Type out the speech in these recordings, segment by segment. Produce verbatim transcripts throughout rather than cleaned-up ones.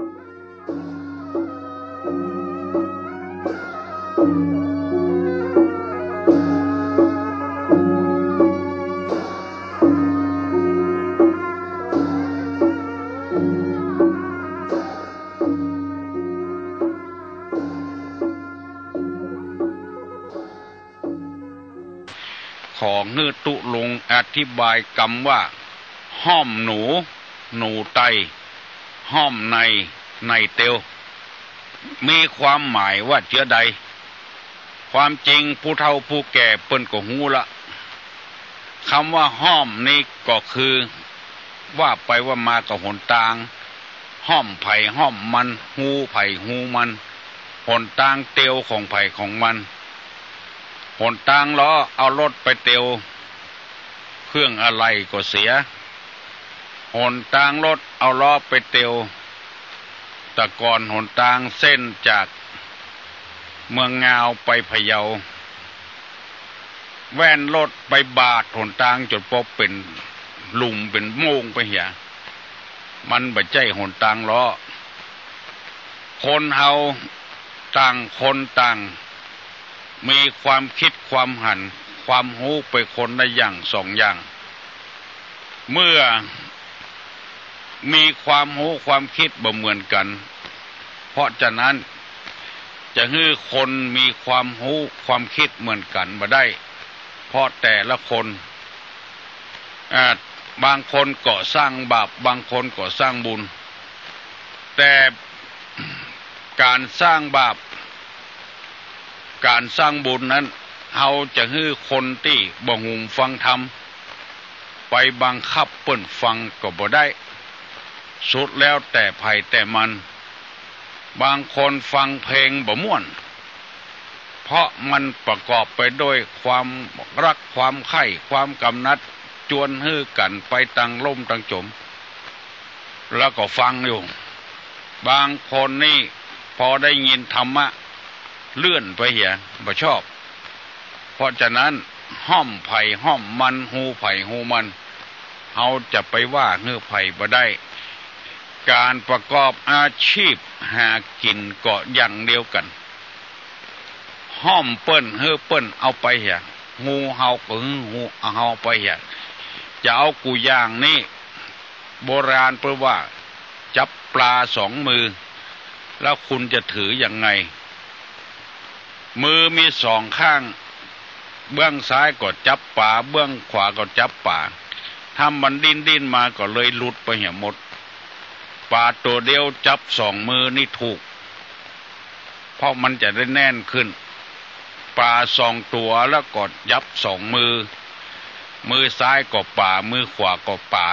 ขอหื้อตุ๊ลุงอธิบายกำว่า ห้อมหนู หนูไต ห้อมใน ในเตียว มีความหมายว่าเจื้อใด ความจริงผู้เฒ่าผู้แก่เปิ้นก็ฮู้ละ กำว่าห้อมนี้ก็คือ ว่าไปว่ามาก็หนตาง ห้อมใผห้อมมัน ฮูใผฮูมัน หนตางเตียวของใผของมัน หนตางล้อเอารถไปเตียว เครื่องอะไหล่ก็เสีย หนตางรถเอาล้อไปเตียว แต่ก่อนหนตางเส้นจากเมืองงาวไปพะเยา แว่นรถไปบาดหนตางจ๋นปบเป๋นหลุมเป๋นโม่งไปเหีย มันบ่ใจ้หนตางล้อ คนเฮาต่างคนต่างมีความกึ๊ดความหัน ความฮู้ไปคนละอย่างสองอย่าง เมื่อมีความฮู้ความกึ๊ดบ่เหมือนกั๋น เพราะฉะนั้นจะหื้อคนมีความฮู้ความกึ๊ดเหมือนกั๋นบ่ได้ เพราะแต่ละคน อ่า บางคนก็สร้างบาป บางคนก็สร้างบุญ แต่ก๋านสร้างบาป ก๋านสร้างบุญนั้น เฮาจะหื้อคนตี้บ่ฮู้ฟังธรรม ไปบังคับเปิ้นฟังก็บ่ได้ สุดแล้วแต่ใผแต่มัน บางคนฟังเพลงบ่ม่วน เพราะมันประกอบไปด้วยความรัก ความใคร่ ความกำหนัด จวนหื้อกั๋นไปตังล่มตังจ๋ม แล้วก็ฟังอยู่ บางคนนี่พอได้ยินธรรมะเลื่อนไปเหีย บ่ชอบ เพราะฉะนั้นห้อมใผห้อมมัน ฮูใผฮูมัน เฮาจะไปว่าหื้อใผบ่ได้ ก๋านประกอบอาชีพหากิ๋นก็อย่างเดียวกั๋น ห้อมเปิ้นหื้อเปิ้นเอาไปเหีย ฮูเฮาก็หื้อฮูเฮาไปเหีย จะเอากู้อย่างนี้ โบราณเปิ้นว่าจับป๋าสองมือ แล้วคุณจะถือยังไง มือมีสองข้าง เบื้องซ้ายก็จับป๋า เบื้องขวาก็จับป๋า ถ้ามันดิ้นๆ มาก็เลยหลุดไปเหียหมด ป๋าตั๋วเดียวจับสองมือนี่ถูก เพราะมันจะได้แน่นขึ้น ป๋าสองตั๋วแล้วก็จับสองมือ มือซ้ายก็ป๋า มือขวาก็ป๋า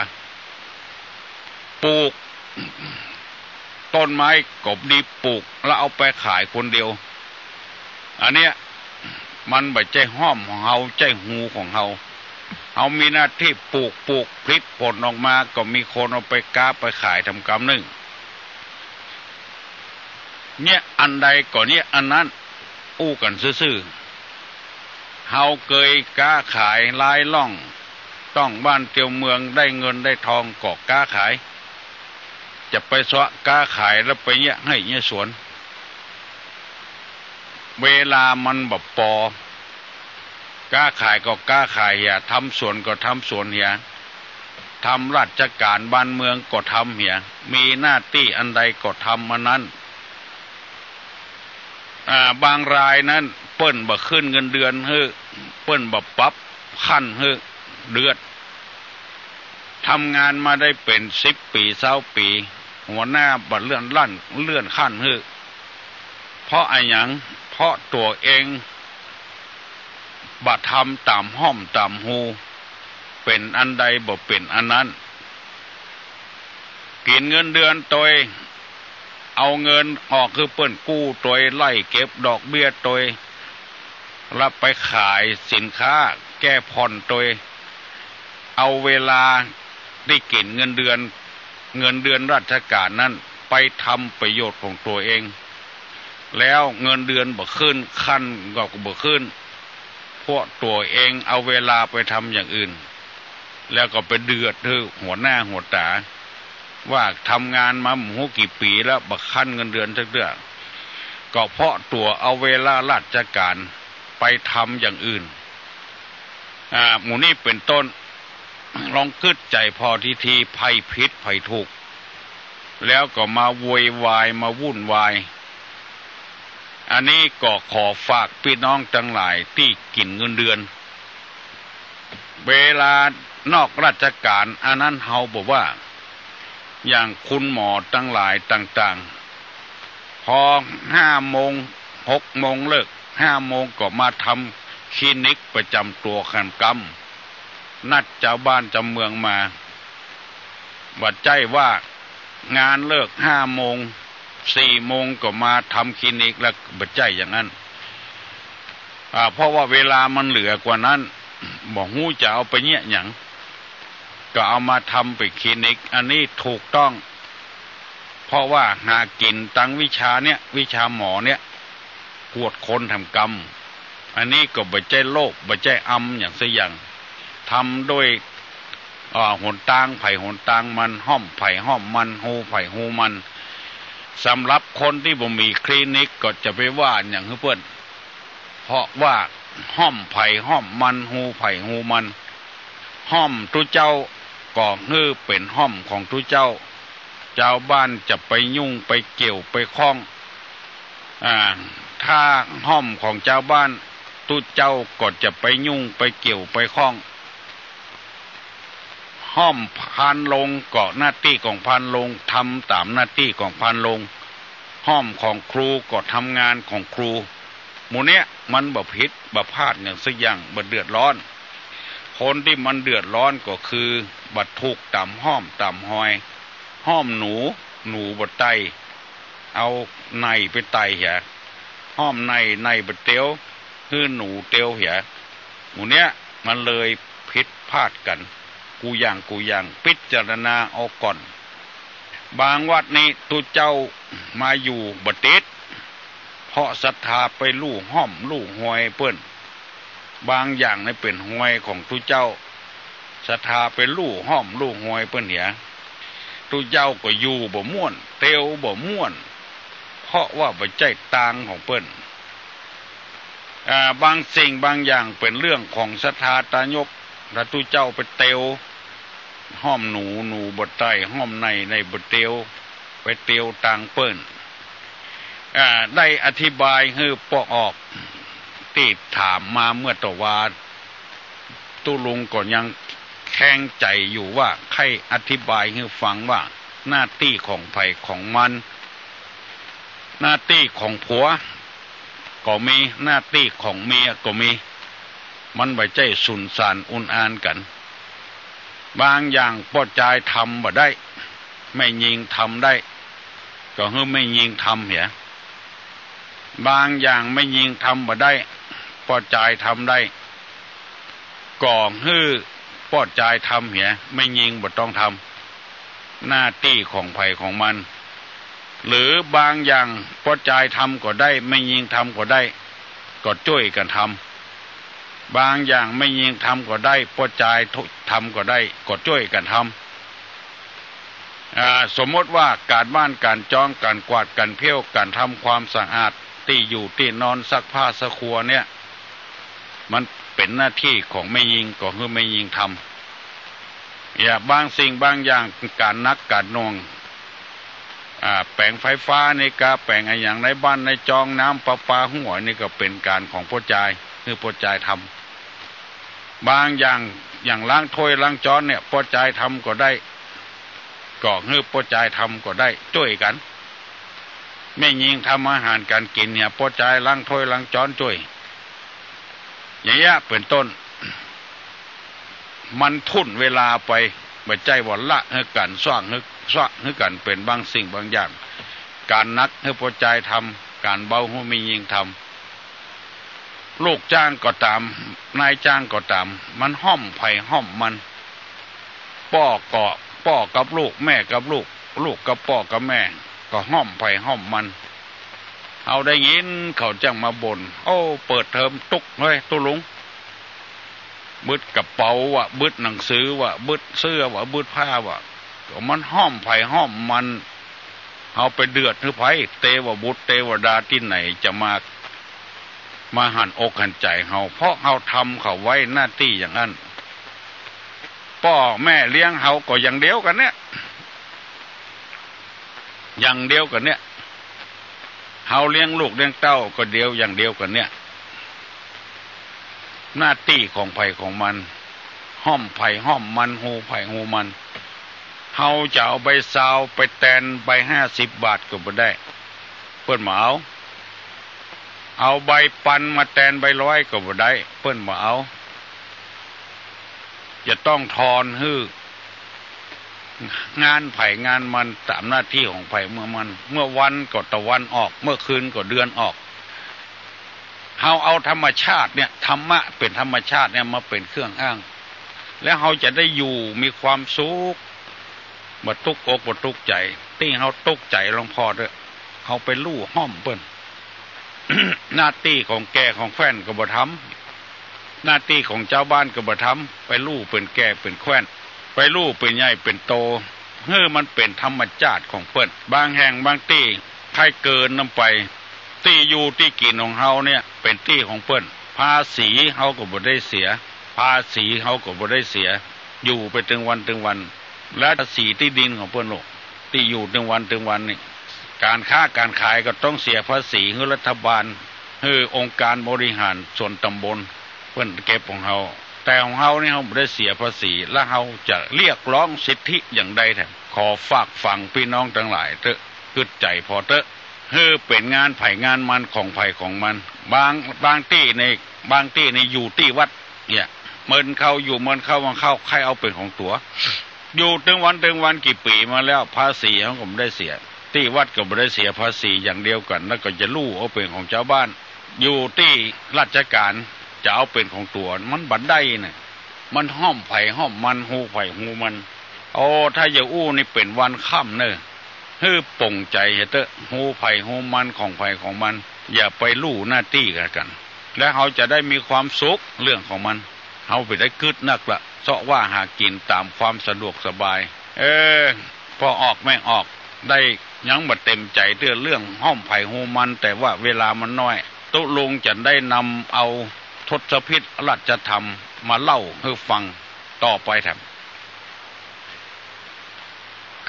ปลูกต้นไม้ก็ดีปลูกแล้วเอาไปขายคนเดียว อันเนี้ยมันบ่ใจ้ห้อมของเฮา ใจ้ฮูของเฮา เฮามีหน้าตี้ปลูก ปลูกผลิตผลออกมาก็มีคนเอาไปก๊าไปขายต๋ามกำนึ่ง เยียะอันใดก็เยียะอันนั้น อู้กั๋นซื่อๆ เฮาเกยก๊าขายหลายล่อง ต้องบ้านเตียวเมืองได้เงินได้ทองก็ก๊าขาย จะไปเซาะก๊าขายแล้วไปเยียะไฮ่เยียะสวน เวลามันบ่ปอ ก๊าขายก็ก๊าขายเหีย ทำสวนก็ทำสวนเหีย ทำราชก๋านบ้านเมืองก็ทำเหีย มีหน้าตี้อันใดก็ทำอันนั้น อ่า บางรายนั้นเปิ้นบ่ขึ้นเงินเดือนหื้อ เปิ้นบ่ปรับขั้นหื้อ เดือด ทำงานมาได้เป๋นสิบปี๋ ซาวปี๋ หัวหน้าบ่เลื่อนขั้น เลื่อนขั้นหื้อ เพราะอะหยัง เพราะตั๋วเองบ่ทำต๋ามห้อมต๋ามฮู เป๋นอันใดบ่เป๋นอันนั้น กิ๋นเงินเดือนตวย เอาเงินออกหื้อเปิ้นกู้ตวย ไล่เก็บดอกเบี้ยตวย แล้วไปขายสินค้า แก้ผ่อนตวย เอาเวลาตี้กิ๋นเงินเดือน เงินเดือนราชก๋านนั้นไปทำประโยชน์ของตั๋วเอง แล้วเงินเดือนบ่ขึ้น ขั้นก็บ่ขึ้น เพราะตั๋วเองเอาเวลาไปทำอย่างอื่น แล้วก็ไปเดือดหื้อหัวหน้าหัวต๋า ว่าทำงานมาบ่ฮู้กี่ปี๋แล้ว บ่คั้นเงินเดือนจักเตื้อ ก็เพราะตั๋วเอาเวลาราชก๋านไปทำอย่างอื่น อ่า หมู่นี้เป๋นต้น ลองกึ๊ดใจ๋ผ่อทีๆ ใผผิดใผถูก แล้วก็มาโวยวาย มาวุ่นวาย อันนี้ก็ขอฝากปี้น้องตังหลายตี้กิ๋นเงินเดือน เวลานอกราชก๋านอันนั้นเฮาบ่ว่า อย่างคุณหมอตังหลายต่างๆ พอห้าโมง หกโมงเลิก ห้าโมงก็มาทำคลินิกประจ๋ำตั๋วแหมกำ นัดจาวบ้านจาวเมืองมา บ่ใจ้ว่างานเลิกห้าโมง สี่โมงก็มาทำคลินิกแล้ว บ่ใจ้อย่างนั้น อ่า เพราะว่าเวลามันเหลือกว่านั้น บ่ฮู้จะเอาไปเยียะหยัง ก็เอามาทำเป๋นคลินิก อันนี้ถูกต้อง เพราะว่าหากิ๋นตางวิชาเนี่ย วิชาหมอเนี่ย กวดคนแหมกำ อันนี้ก็บ่ใจ้โลภ บ่ใจ้อำหยังสักอย่าง ทำโดย อ่า หนตางใผหนตางมัน ฮ่อมใผฮ่อมมัน ฮูใผฮูมัน สำหรับคนตี้บ่มีคลินิกก็จะไปว่าหยังหื้อเปิ้น เพราะว่าฮ่อมใผฮ่อมมัน ฮูใผฮูมัน ฮ่อมตุ๊เจ้าก็หื้อเป๋นฮ่อมของตุ๊เจ้า จาวบ้านจะไปยุ่งไปเกี่ยวไปข้อง อ่า ถ้าฮ่อมของจาวบ้าน ตุ๊เจ้าก็จะไปยุ่งไปเกี่ยวไปข้อง ฮ่อมพานโรงก็หน้าตี้ของพานโรง ทำต๋ามหน้าตี้ของพานโรง ฮ่อมของครูก็ทำงานของครู หมู่เนี้ยมันบ่ผิดบ่พลาดหยังสักอย่าง บ่เดือดร้อน คนตี้มันเดือดร้อนก็คือบ่ถูกต๋ามฮ่อมต๋ามฮอย ฮ่อมหนู หนูบ่ไต่ เอาในไปไต่เหีย ฮ่อมใน ในบ่เตียว หื้อหนูเตียวเหีย หมู่เนี้ยมันเลยผิดพลาดกั๋น กู้อย่างกู้อย่าง พิจารณาเอาก่อน บางวัดนี้ตุ๊เจ้ามาอยู่บ่ติด เพราะศรัทธาไปลู่ฮ่อมลู่ฮอยเปิ้น บางอย่างนี่เป๋นฮอยของตุ๊เจ้า ศรัทธาไปลู่ฮ่อมลู่ฮอยเปิ้นเหีย ตุ๊เจ้าก็อยู่บ่ม่วน เตียวบ่ม่วน เพราะว่าบ่ใจ้ตางของเปิ้น อ่า บางสิ่งบางอย่างเป๋นเรื่องของศรัทธาตายก ถ้าตุ๊เจ้าไปเตียวฮ่อมหนู หนูบ่ไต่ ฮ่อมใน ในบ่เตียว ไปเตียวตางเปิ้น อ่า ได้อธิบายหื้อปอออก ตี้ถามมาเมื่อตะวา ตุ๊ลุงก็ยังแค้งใจ๋อยู่ว่า ใค่อธิบายหื้อฟังว่า หน้าตี้ของใผของมัน หน้าตี้ของผัวก็มี หน้าตี้ของเมียก็มี มันบ่ใจ้สุนสานอุนอานกั๋น บางอย่างป้อจายทำบ่ได้ แม่ญิงทำได้ ก็หื้อแม่ญิงทำเหีย บางอย่างแม่ญิงทำบ่ได้ ป้อจายทำได้ ก็หื้อป้อจายทำเหีย แม่ญิงบ่ต้องทำ หน้าตี้ของใผของมัน หรือบางอย่างป้อจายทำก็ได้ แม่ญิงทำก็ได้ ก็จ้วยกั๋นทำ บางอย่างแม่ญิงทำก็ได้ ป้อจายทำก็ได้ ก็จ้วยกั๋นทำ อ่า สมมติว่าก๋านบ้านก๋านจอง ก๋านกวาดก๋านเผี้ยว ก๋านทำความสะอาดตี้อยู่ตี้นอน ซักผ้าซักครัวเนี่ย มันเป๋นหน้าตี้ของแม่ญิง ก็หื้อแม่ญิงทำ อย่างบางสิ่งบางอย่าง ก๋านหนักก๋านหน่วง อ่า แป๋งไฟฟ้านี่กา แป๋งอะหยังในบ้านในจอง น้ำประปาหัวนี่ก็เป๋นก๋านของป้อจาย หื้อป้อจายทำ บางอย่าง อย่างล้างถ้วยล้างจ๊อนเนี่ย ป้อจายทำก็ได้ ก็หื้อป้อจายทำก็ได้ จ้วยกั๋น แม่ญิงทำอาหารก๋านกิ๋นเนี่ย ป้อจายล้างถ้วยล้างจ๊อนจ้วย อย่างเงี้ยเป๋นต้น มันทุ่นเวลาไป บ่ใจ้ว่าละหื้อกั๋น ซ่างหื้อ ซ่างหื้อกั๋นเป๋นบางสิ่งบางอย่าง ก๋านหนักหื้อป้อจายทำ ก๋านเบาหื้อแม่ญิงทำ ลูกจ้างก็ต๋าม นายจ้างก็ต๋าม มันฮ่อมใผฮ่อมมัน ป้อก็ ป้อกับลูก แม่กับลูก ลูกกับป้อกับแม่ ก็ฮ่อมใผฮ่อมมัน เฮาได้ยินเขาจั้งมาบ่น โอ้ เปิดเทอมตุ๊กเฮ้ย ตุ๊ลุง บึดกระเป๋าว่ะ บึดหนังสือว่ะ บึดเสื้อว่ะ บึดผ้าว่ะ มันห้อมใผห้อมมัน เฮาไปเดือดหื้อใผ เตวบุตรเตวดาตี้ไหนจะมา มาหันอกหันใจ๋เฮา เพราะเฮาทำเขาไว้หน้าตี้อย่างอั้น ป้อแม่เลี้ยงเฮาก็อย่างเดียวกั๋นเนี่ย อย่างเดียวกั๋นเนี่ย เฮาเลี้ยงลูกเลี้ยงเต้าก็เดียวอย่างเดียวกั๋นเนี่ย หน้าตี้ของใผของมัน ห้อมใผห้อมมัน ฮู้ใผฮู้มัน เฮาจะเอาใบซาวไปแตนใบห้าสิบบาทก็บ่ได้ เปิ้นบ่เอา เอาใบปันมาแตนใบร้อยก็บ่ได้ เปิ้นบ่เอา จะต้องทอนหื้อ งานใผงานมัน ต๋ามหน้าตี้ของใผเมื่อมัน เมื่อวันก็ตะวันออก เมื่อคืนก็เดือนออก เฮาเอาธรรมชาติเนี่ย ธรรมะเป๋นธรรมชาติเนี่ยมาเป๋นเครื่องอ้าง แล้วเฮาจะได้อยู่มีความสุข บ่ตุ๊กอกบ่ตุ๊กใจ๋ ตี้เฮาตุ๊กใจ๋หลวงพ่อเต๊อะ เฮาไปลู่ห้อมเปิ้น หน้าตี้ของแก่ของแคว่นก็บ่ทำ หน้าตี้ของจาวบ้านก็บ่ทำ ไปลู่เป๋นแก่เป๋นแคว่น ไปลู่เป๋นใหญ่เป๋นโต หื้อมันเป๋นธรรมชาติของเปิ้น บางแห่งบางตี้ ใค่เกินนำไป ตี้อยู่ตี้กิ๋นของเฮาเนี่ย เป๋นตี้ของเปิ้น ภาษีเฮาก็บ่ได้เสีย ภาษีเฮาก็บ่ได้เสีย อยู่ไปตึงวันตึงวัน และภาษีตี้ดินของเปิ้นลูก ตี้อยู่ตึงวันตึงวันนี่ ก๋านค้าก๋านขายก็ต้องเสียภาษีหื้อรัฐบาล หื้อองค์การบริหารส่วนต๋ำบล เปิ้นเก็บของเฮา แต่ของเฮานี่เฮาบ่ได้เสียภาษี และเฮาจะเรียกร้องสิทธิอย่างใดแถม ขอฝากฝังปี้น้องตังหลายเต๊อะ กึ๊ดใจ๋ผ่อเต๊อะ หื้อเป๋นงานใผงานมัน ของใผของมัน บาง บางตี้ใน บางตี้ในอยู่ตี้วัดเนี่ย เมินเข้า อยู่เมินเข้า วังเข้า ใค่เอาเป๋นของตั๋ว อยู่ตึงวันตึงวันกี่ปี๋มาแล้ว ภาษีเฮาก็บ่ได้เสีย ตี้วัดก็บ่ได้เสียภาษีอย่างเดียวกั๋น แล้วก็จะลู่เอาเป๋นของจาวบ้าน อยู่ตี้ราชก๋านจะเอาเป๋นของตั๋ว มันบ่ได้น่ะ มันห้อมใผห้อมมัน ฮู้ใผฮู้มัน โอ้ ถ้าจะอู้นี่เป๋นวันค่ำเน่อ หื้อป่งใจ๋เฮาเต๊อะ ฮู้ใผฮู้มัน ของใผของมัน อย่าไปลู่หน้าตี้กั๋น แล้วเฮาจะได้มีความสุขเรื่องของมัน เฮาบ่ได้กึ๊ดนักละ เซาะว่าหากิ๋นต๋ามความสะดวกสบาย เออ ป้อออกแม่ออก ได้ยังบ่เต็มใจ๋เตื้อเรื่องห้อมใผฮู้มัน แต่ว่าเวลามันน้อย ตุ๊ลุงจะได้นำเอาทศพิธราชธรรมมาเล่าหื้อฟังต่อไปแถม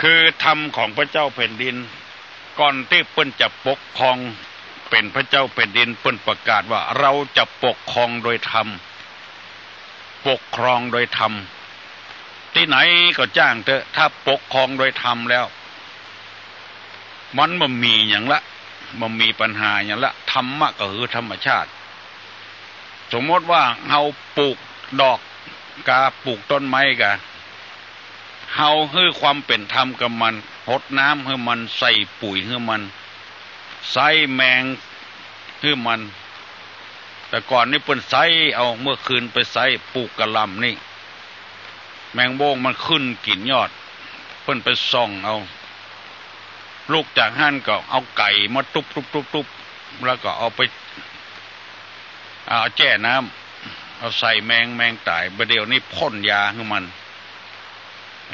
คือธรรมของพระเจ้าแผ่นดิน ก่อนตี้เปิ้นจะปกครองเป๋นพระเจ้าแผ่นดิน เปิ้นประกาศว่า เราจะปกครองโดยธรรม ปกครองโดยธรรม ตี้ไหนก็จ้างเต๊อะ ถ้าปกครองโดยธรรมแล้ว มันบ่มีหยังละ บ่มีปัญหาหยังละ ธรรมะก็คือธรรมชาติ สมมติว่าเฮาปลูกดอกกา ปลูกต้นไม้กา เฮาหื้อความเป๋นธรรมกับมัน หดน้ำหื้อมัน ใส่ปุ๋ยหื้อมัน ใส่แมงหื้อมัน แต่ก่อนนี่เปิ้นใส่เอา เมื่อคืนไปใส่ปลูกกะหล่ำนี่ แมงโบ้งมันขึ้นกิ๋นยอด เปิ้นไปส่องเอา ลุกจากหั้นก็เอาไก่มาตุ๊บตุ๊บตุ๊บตุ๊บ แล้วก็เอาไป เอาแจ้น้ำ เอาใส่แมง แมงต๋าย บ่าเดี่ยวนี้พ่นยาหื้อมัน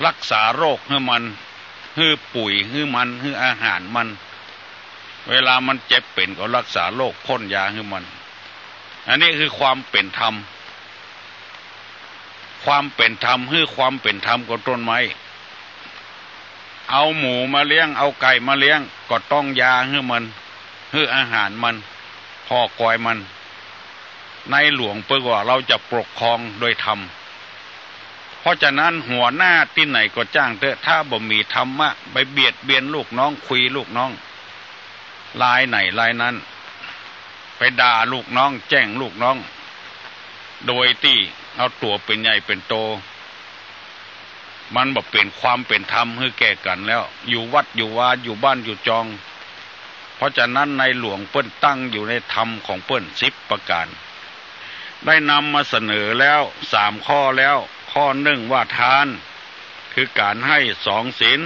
รักษาโรคหื้อมัน หื้อปุ๋ยหื้อมัน หื้ออาหารมัน เวลามันเจ็บเป๋นก็รักษาโรค พ่นยาหื้อมัน อันนี้คือความเป๋นธรรม ความเป๋นธรรม หื้อความเป๋นธรรมกับต้นไม้ เอาหมูมาเลี้ยง เอาไก่มาเลี้ยง ก็ต้องยาหื้อมัน หื้ออาหารมัน ผ่อกอยมัน ในหลวงเปิ้นว่า เราจะปกครองโดยธรรม เพราะฉะนั้นหัวหน้าตี้ไหนก็จ้างเต๊อะ ถ้าบ่มีธรรมะ ไปเบียดเบียนลูกน้อง คุยลูกน้อง รายไหนรายนั้น ไปด่าลูกน้อง แจ้งลูกน้อง โดยตี้เอาตั๋วเป๋นใหญ่เป๋นโต มันบ่เป๋นความเป๋นธรรมหื้อแก่กั๋นแล้ว อยู่วัดอยู่วา อยู่บ้านอยู่จอง เพราะฉะนั้นในหลวงเปิ้นตั้งอยู่ในธรรมของเปิ้นสิบประก๋าน ได้นำมาเสนอแล้วสามข้อแล้ว ข้อหนึ่งว่าทาน คือก๋านให้ สองศีล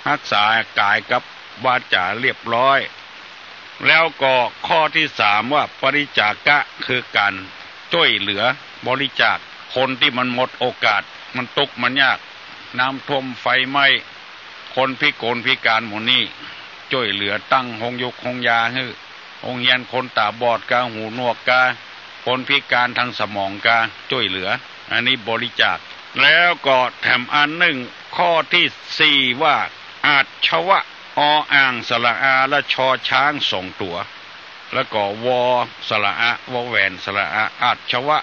ฮักษากายกับวาจ๋าเรียบร้อย แล้วก็ข้อตี้สามว่าปริจจาคะ คือก๋านจ้วยเหลือบริจาคคนตี้มันหมดโอกาส มันตุ๊กข์มันยาก น้ำท่วมไฟไหม้ คนพิกลพิการหมู่นี้ จ้วยเหลือตั้งโฮงยูกโฮงยาหื้อ โฮงเฮียนคนต๋าบอดกา หูหนวกกา คนพิการตางสมองกา จ้วยเหลือ อันนี้บริจาค แล้วก็แถมอันนึ่ง ข้อตี้สี่ว่า อาชวะ ออ่าง สระอา และ ช.ช้าง สองตั๋ว แล้วก็ ว.สระอา ว.แหวน สระอา อาชวะ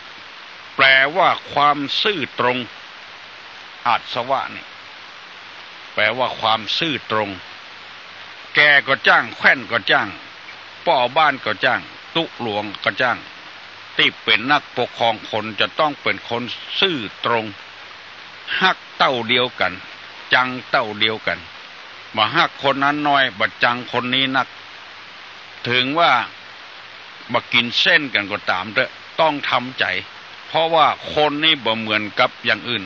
แปลว่าความซื่อตรง อาชวะนี่ แปลว่าความซื่อตรง แก่ก็จ้าง แคว่นก็จ้าง ป้อบ้านก็จ้าง ตุ๊หลวงก็จ้าง ตี้เป๋นนักปกครองคนจะต้องเป๋นคนซื่อตรง ฮักเต้าเดียวกั๋น จังเต้าเดียวกั๋น บ่ฮักคนนั้นน้อย บ่จังคนนี้นัก เถิงว่าบ่กิ๋นเส้นกั๋นก็ต๋ามเต๊อะ ต้องทำใจ๋ เพราะว่าคนนี่บ่เหมือนกับอย่างอื่น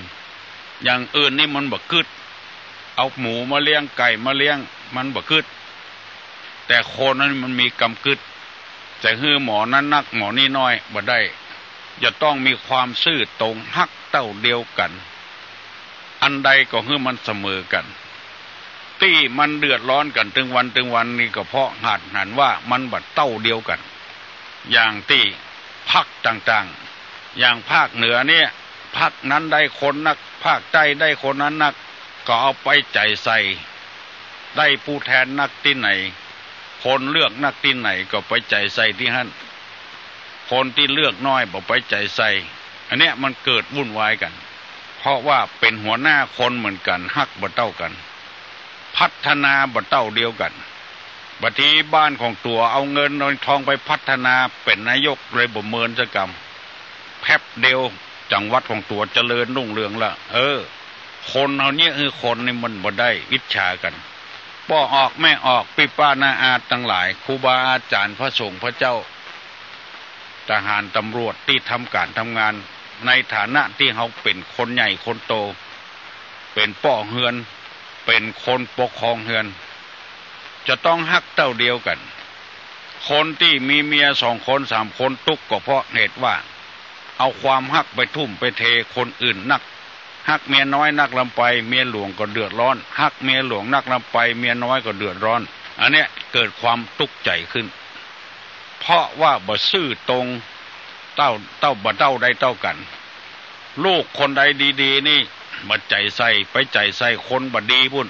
อย่างอื่นนี่มันบ่กึ๊ด เอาหมูมาเลี้ยง ไก่มาเลี้ยง มันบ่กึ๊ด แต่คนนั้นมันมีกำกึ๊ด จะหื้อหมอนั้นนัก หมอนี้น้อย บ่ได้ จะต้องมีความซื่อตรง ฮักเต้าเดียวกั๋น อันใดก็หื้อมันเสมอกั๋น ตี้มันเดือดร้อนกั๋นตึงวันตึงวันนี่ก็เพราะเหตุหันว่ามันบ่เต้าเดียวกั๋น อย่างตี้พรรคต่างๆ อย่างภาคเหนือเนี่ย พรรคนั้นได้คนนัก ภาคใต้ได้คนนั้นนัก ก็เอาไปใจ๋ใส่ ได้ผู้แทนนักตี้ไหน คนเลือกนักตี้ไหนก็ไปใจ๋ใส่ตี้หั้น คนตี้เลือกน้อยบ่ไปใจ๋ใส่ อันเนี้ยมันเกิดวุ่นวายกั๋น เพราะว่าเป๋นหัวหน้าคนเหมือนกั๋น ฮักบ่เต้ากั๋น พัฒนาบ่เต้าเดียวกั๋น บางทีบ้านของตั๋วเอาเงินเอาทองไปพัฒนา เป๋นนายกเลยบ่เมินสักกำ แป๊บเดียวจังหวัดของตั๋วเจริญรุ่งเรืองละ เออ คนเฮาเนี่ย เออ คนนี่มันบ่ได้อิจฉากั๋น ป้อออกแม่ออก ปี้ป้าน้าอาตังหลาย ครูบาอาจ๋ารย์ พระสงฆ์พระเจ้า ทหารตำรวจตี้ทำก๋านทำงาน ในฐานะตี้เฮาเป๋นคนใหญ่คนโต เป๋นป้อเฮือน เป๋นคนปกครองเฮือน จะต้องฮักเต้าเดียวกั๋น คนตี้มีเมียสองคนสามคนตุ๊กข์ก็เพราะเหตุว่า เอาความฮักไปทุ่มไปเทคนอื่นนัก ฮักเมียน้อยนักล้ำไป เมียหลวงก็เดือดร้อน ฮักเมียหลวงนักล้ำไป เมียน้อยก็เดือดร้อน อันเนี้ยเกิดความตุ๊กข์ใจ๋ขึ้น เพราะว่าบ่ซื่อตรง เต้า เต้า บ่เต้าได้เต้ากั๋น ลูกคนใดดีๆ นี่ บ่ใจ๋ใส่ ไปใจ๋ใส่คนบ่ดีปุ้น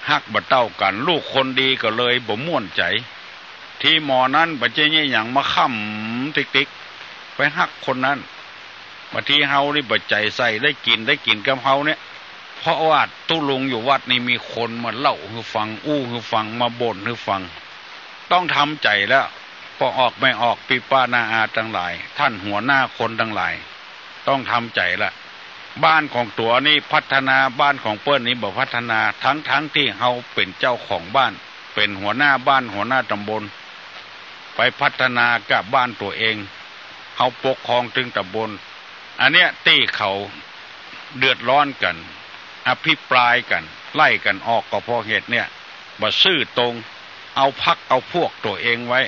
ฮักบ่เต้ากั๋น ลูกคนดีก็เลยบ่ม่วนใจ๋ ตี้หมอนั้นบ่ใจ้เยียะหยังมาค้ำติ๊กๆ ไปฮักคนนั้น บางทีเฮานี่บ่ใจ๋ใส่ ได้กิ๋น ได้กิ๋นกับเฮาเนี่ย เพราะว่าตุ๊ลุงอยู่วัดนี่มีคนมาเล่าหื้อฟัง อู้หื้อฟัง มาบ่นหื้อฟัง ต้องทำใจ๋แล้ว ป้อออกแม่ออก ปี้ป้าน้าอาตังหลาย ต้านหัวหน้าคนตังหลาย ต้องทำใจ๋ละ บ้านของตั๋วนี่พัฒนา บ้านของเปิ้นนี่บ่พัฒนา ทั้งๆ ตี้เฮาเป๋นเจ้าของบ้าน เป๋นหัวหน้าบ้าน หัวหน้าตำบล ไปพัฒนากับบ้านตั๋วเอง เฮาปกครองตึงตำบล อันเนี้ยตี้เขาเดือดร้อนกั๋น อภิปรายกั๋น ไล่กั๋นออกก็เพราะเหตุเนี่ย บ่ซื่อตรง เอาพรรคเอาพวกตั๋วเองไว้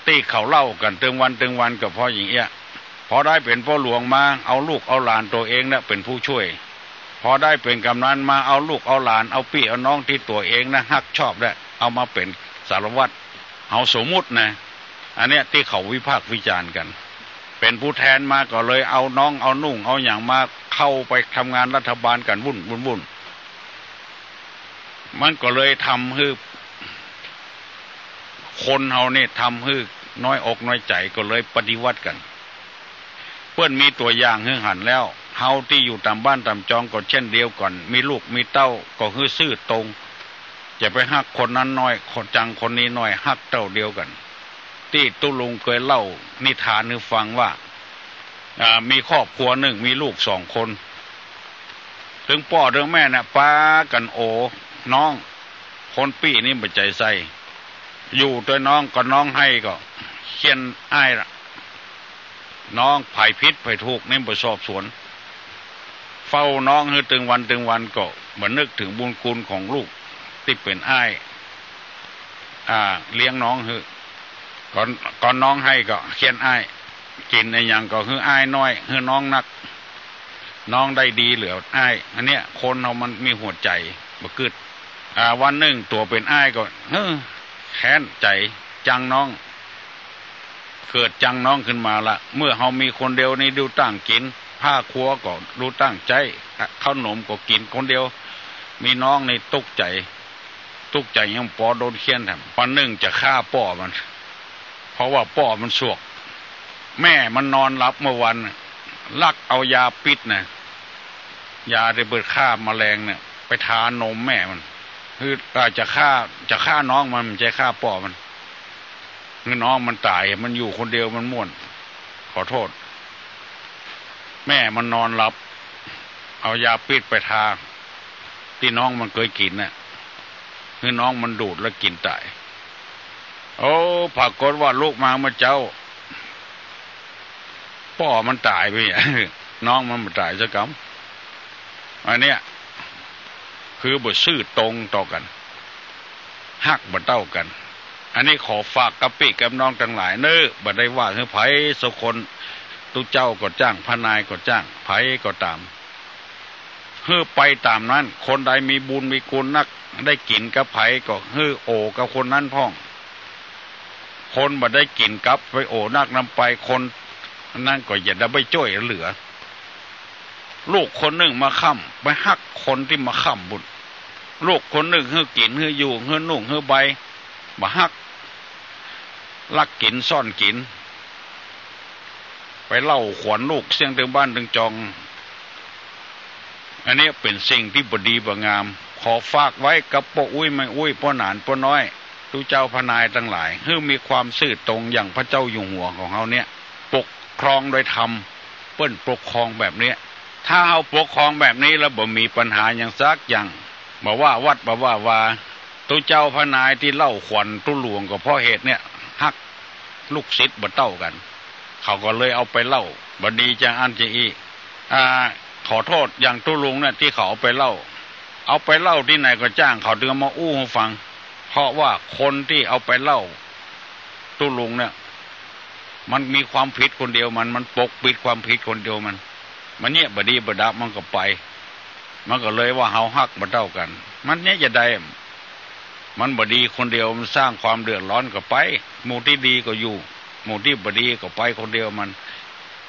ตี้เขาเล่ากั๋นตึงวันตึงวันก็เพราะอย่างเอี้ย พอได้เป๋นป้อหลวงมา เอาลูกเอาหลานตั๋วเองนะเป๋นผู้ช่วย พอได้เป๋นกำนันมา เอาลูกเอาหลาน เอาปี้เอาน้องตี้ตั๋วเองนะฮักชอบและ เอามาเป๋นสารวัตร เฮาสมมุตินะ อันเนี้ยตี้เขาวิพากษ์วิจารณ์กั๋น เป๋นผู้แทนมาก็เลยเอาน้องเอานุ่งเอาหยังมาเข้าไปทำงานรัฐบาลกั๋นวุ่นวุ่นวุ่น มันก็เลยทำหื้อ คนเฮานี่ทำหื้อน้อยอกน้อยใจ๋ ก็เลยปฏิวัติกั๋น เปิ้นมีตั๋วอย่างหื้อหันแล้ว เฮาตี้อยู่ต๋ามบ้านต๋ามจองก็เช่นเดียวกั๋น มีลูกมีเต้าก็หื้อซื่อตรง อย่าไปฮักคนนั้นน้อย คนจังคนนี้น้อย ฮักเต้าเดียวกั๋น ตี้ตุ๊ลุงเกยเล่านิทานหื้อฟังว่า อ่า มีครอบครัวนึ่ง มีลูกสองคน ตึงป้อตึงแม่น่ะปากั๋นโอน้อง คนปี้นี่บ่ใจ๋ใส่ อยู่ตวยน้อง ก็น้องไห้ก็เฆี่ยนอ้ายละ น้องใผผิดใผถูกนี่บ่สอบสวน เฝ้าน้องหื้อตึงวันตึงวัน ก็บ่นึกเถิงบุญคุณของลูกตี้เป๋นอ้าย อ่า เลี้ยงน้องหื้อ ก่อน ก่อนน้องไห้ก็เฆี่ยนอ้าย กิ๋นอะหยังก็หื้ออ้ายน้อย หื้อน้องนัก น้องได้ดีเหลืออ้าย อันเนี้ย คนเฮามันมีหัวใจ๋บ่กึ๊ด อ่า วันนึ่งตั๋วเป๋นอ้ายก็ เฮ้อ แค้นใจ๋จังน้อง เกิดจังน้องขึ้นมาละ เมื่อเฮามีคนเดียวนี่ดูต้างกิ๋น ผ้าครัวก็ดูต้างใจ๊ ข้าวหนมก็กิ๋นคนเดียว มีน้องนี่ตุ๊กใจ๋ ตุ๊กใจ๋ยังปอโดนเฆี่ยนแถม วันนึ่งจะฆ่าป้อมัน เพราะว่าป้อมันสวก แม่มันนอนหลับเมื่อวันน่ะ ลักเอายาปิ๊ดน่ะ ยาตี้เปิ้นฆ่าแมลงเนี่ย ไปทานมแม่มัน คือ เอ่อ จะฆ่า จะฆ่าน้องมัน บ่ใจ้ฆ่าป้อมัน หื้อน้องมันต๋าย มันอยู่คนเดียวมันม่วน ขอโต้ษ แม่มันนอนหลับ เอายาปิ๊ดไปทา ตี้น้องมันเกยกิ๋นน่ะ หื้อน้องมันดูดแล้วกิ๋นต๋าย โอ้ ปรากฏว่าลุกมาเมื่อเจ๊า ป้อมันต๋ายไป น้องมันบ่ต๋ายสักกำ อันเนี้ย คือบ่ซื่อตรงต่อกั๋น ฮักบ่เต้ากั๋น อันนี้ขอฝากกับปี้กับน้องตังหลายเน่อ บ่ได้ว่าหื้อใผสักคน ตุ๊เจ้าก็จ้าง พระนายก็จ้าง ใผก็ต๋าม หื้อไปต๋ามนั้น คนใดมีบุญมีคุณนัก ได้กิ๋นกับใผก็หื้อโอ่กับคนนั้นพ่อง คนบ่ได้กิ๋นกับไปโอ่นักนำไป คนนั้นก็อย่าได้ไปจ้วยเหลือ ลูกคนนึ่งมาค้ำ ไปฮักคนตี้มาค้ำบุญ ลูกคนนึ่งหื้อกิ๋น หื้ออยู่ หื้อนุ่ง หื้อใบ บ่ฮัก ลักกิ๋น ซ่อนกิ๋น ไปเล่าขวัญลูกเสี้ยงเถิงบ้านเถิงจอง อันนี้เป๋นสิ่งตี้บ่ดีบ่งาม ขอฝากไว้กับป้ออุ๊ยแม่อุ๊ย ป้อหนานป้อน้อย ตุ๊เจ้าพระนายตังหลาย หื้อมีความซื่อตรงอย่างพระเจ้าอยู่หัวของเฮาเนี่ย ปกครองโดยธรรม เปิ้นปกครองแบบเนี้ย ถ้าเฮาปกครองแบบนี้แล้วบ่มีปัญหาหยังสักอย่าง บ่ว่าวัดบ่ว่าวา ตุ๊เจ้าพระนายตี้เล่าขวัญตุ๊ลุงก็เพราะเหตุเนี่ย ฮักลูกศิษย์บ่เต้ากั๋น เขาก็เลยเอาไปเล่า บ่ดีจาอั้นจาอี้ อ่า ขอโต้ษ อย่างตุ๊ลุงเนี่ยตี้เขาเอาไปเล่า เอาไปเล่าตี้ไหนก็จ้าง เขาเถิงมาอู้หื้อฟัง เพราะว่าคนตี้เอาไปเล่าตุ๊ลุงเนี่ย มันมีความผิดคนเดียวมัน มันปกปิดความผิดคนเดียวมัน มันเยียะบ่ดีบ่ดักมันก็ไป มันก็เลยว่าเฮาฮักบ่เต้ากั๋น มันเยียะจะใด มันบ่ดีคนเดียว มันสร้างความเดือดร้อนก็ไป หมู่ตี้ดีก็อยู่ หมู่ตี้บ่ดีก็ไปคนเดียวมัน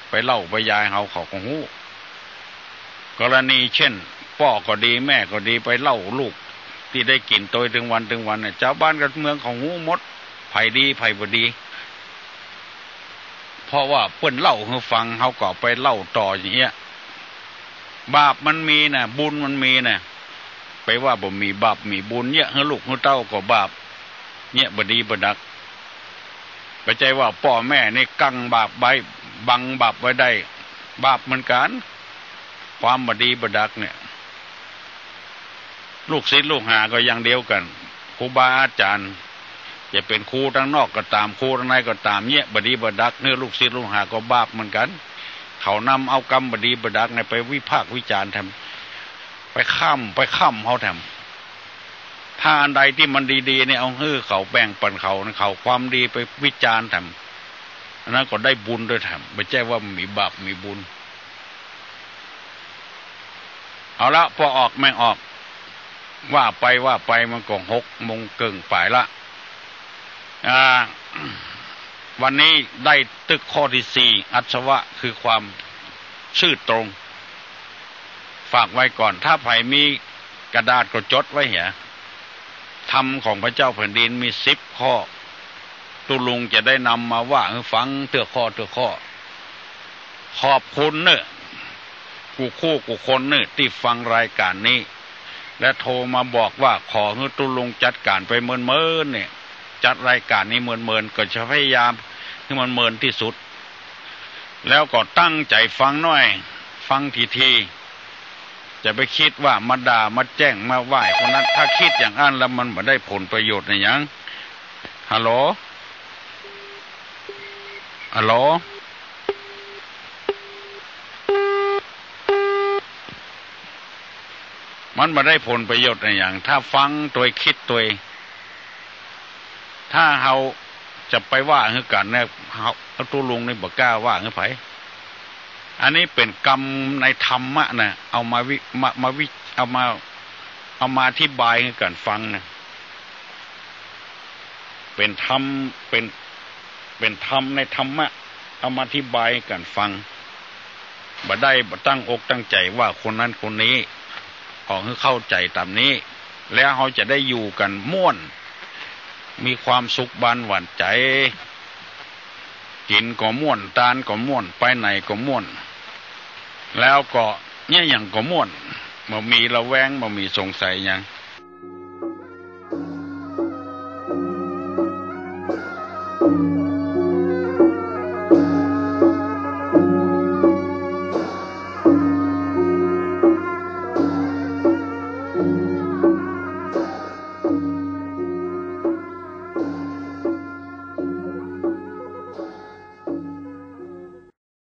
ไปเล่าไปยายเฮา เขาก็ฮู้ กรณีเช่น ป้อก็ดี แม่ก็ดี ไปเล่าลูกตี้ได้กิ๋นตวยเถิงวันเถิงวันเนี่ย จาวบ้านกับเมืองเขาฮู้หมด ใผดีใผบ่ดี เพราะว่าเปิ้นเล่าหื้อฟัง เฮาก็ไปเล่าต่ออย่างเงี้ย บาปมันมีน่ะ บุญมันมีน่ะ ไปว่าบ่มีบาปมีบุญ เยียะหื้อลูกหื้อเต้าก็บาป เยียะบ่ดีบ่ดัก บ่ใจ้ว่าป้อแม่นี่กั้งบาปไว้ บังบาปไว้ได้ บาปเหมือนกั๋น ความบ่ดีบ่ดักเนี่ย ลูกศิษย์ลูกหาก็อย่างเดียวกั๋น ครูบาอาจ๋ารย์ จะเป๋นครูตังนอกก็ต๋าม ครูตังในก็ต๋าม เยียะบ่ดีบ่ดักเนี่ย ลูกศิษย์ลูกหาก็บาปเหมือนกั๋น เขานำเอากำบ่ดีบ่ดักเนี่ยไปวิพากษ์วิจารณ์แถม ไปค้ำ ไปค้ำเฮาแถม ถ้าอันใดตี้มันดีๆ เนี่ย เอาหื้อเขา แบ่งปั๋นเขา เขาความดีไปวิจารณ์แถม อันนั้นก็ได้บุญตวยแถม บ่ใจ้ว่ามีบาปมีบุญ เอาละ ป้อออกแม่ออก ว่าไปว่าไปมันก็หกโมงเกิ่งป๋ายละ อ่า วันนี้ได้ตึกข้อตี้สี่ อาสวะคือความซื่อตรง ฝากไว้ก่อน ถ้าใผมีกระดาษก็จดไว้เหีย ธรรมของพระเจ้าแผ่นดินมีสิบข้อ ตุ๊ลุงจะได้นำมาว่าหื้อฟังเตื้อข้อเตื้อข้อ ขอบคุณเน่อ กู้คู่กู้คนเน่อ ตี้ฟังรายก๋านนี้ และโทรมาบอกว่าขอหื้อตุ๊ลุงจัดก๋านไปเมินๆ เนี่ย จัดรายก๋านนี้เมินๆ ก็จะพยายามหื้อมันเมินตี้สุด แล้วก็ตั้งใจ๋ฟังหน้อย ฟังทีๆ จะไปกึ๊ดว่ามาด่า มาแจ้ง มาว่าคนนั้น ถ้ากึ๊ดอย่างอั้นแล้วมันบ่ได้ผลประโยชน์อะหยัง ฮัลโหล ฮัลโหล มันบ่ได้ผลประโยชน์อะหยัง ถ้าฟังตวยกึ๊ดตวย ถ้าเฮาจะไปว่าหื้อกั๋นเนี่ย เฮา ตุ๊ลุงนี่บ่กล้าว่าหื้อใผ อันนี้เป๋นกำในธรรมะนะ เอามาวิ มา มาวิ เอามา เอามาอธิบายหื้อกั๋นฟังนะ เป๋นธรรม เป๋น เป๋นธรรมในธรรมะ เอามาอธิบายหื้อกั๋นฟัง บ่ได้บ่ตั้งอกตั้งใจ๋ว่าคนนั้นคนนี้ ขอหื้อเข้าใจ๋ต๋ามนี้ แล้วเฮาจะได้อยู่กั๋นม่วน มีความสุขบานหวานใจ๋ กิ๋นก็ม่วน ตานก็ม่วน ไปไหนก็ม่วน แล้วก็เนี่ยหยังก็ม่วน บ่มีระแวง บ่มีสงสัยหยัง